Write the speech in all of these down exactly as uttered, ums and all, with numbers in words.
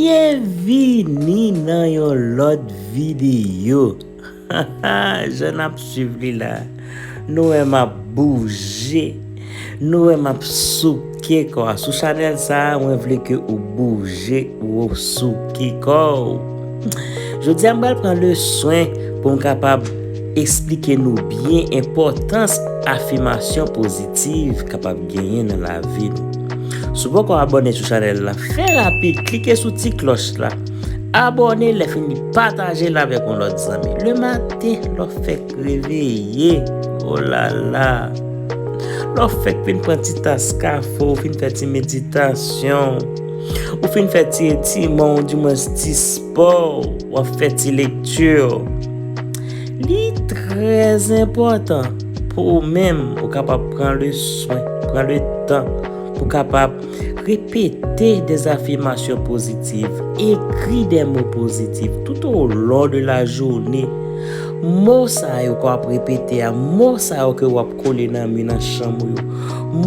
Byenvini nan yon lòt videyo. Jan n ap swiv li la, nou wè m ap bouje. Nou wè m ap souke kò a. Sou chanèl sa a, mwen vle ke ou bouje, ou souke kò w. Jodi a, m pral pran le swen pou m kapab eksplike nou byen enpòtans afimasyon pozitiv kapab genyen nan lavi nou. Si w poko abòne sou chanèl la, fè rapid, klike sou ti klòch la. Abòne, lè fini pataje l avèk yon lòt zanmi. Le maten, lè w fèk reveye, olala. Lè w fèk fin pran ti tas kafe, w fin fè ti meditasyon, ou fin fè ti etiriman, ou dimwens ti spò, w ap fè ti lekti. Li trè enpòtan pou ou menm, ou kapab pran le swen, pran le tan pou kapab repete de afimasyon pozitiv, ekri de mo pozitif tout au long de la journée. Mo sa yo ke w ap repete a, mo sa yo ke w ap kole nan mi nan chanm ou yo,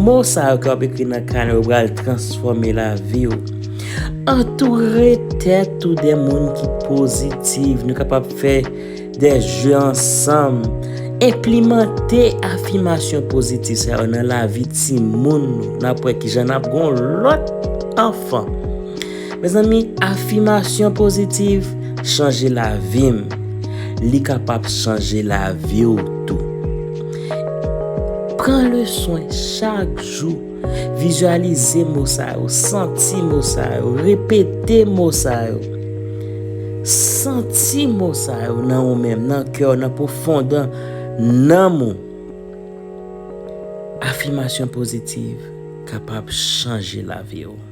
mo sa yo ke w ap ekri nan kanè yo pral transfòme lavi w. Antoure tèt ou de moun ki pozitif. Nou kapab fè de je ansanm. Enplimante afimasyon pozitif sa yo nan lavi timoun nou. N ap wè kijan n ap gen yon lòt anfan. Mezanmi, afimasyon pozitiv chanje lavi m. Li kapab chanje lavi w tou. Pran le swen chak jou. Vizyalize mo sa yo, santi mo sa yo, repete mo sa yo. Santi mo sa yo nan ou menm, nan kè w, nan pwofondè nanm ou. Afimasyon pozitiv kapab chanje lavi w.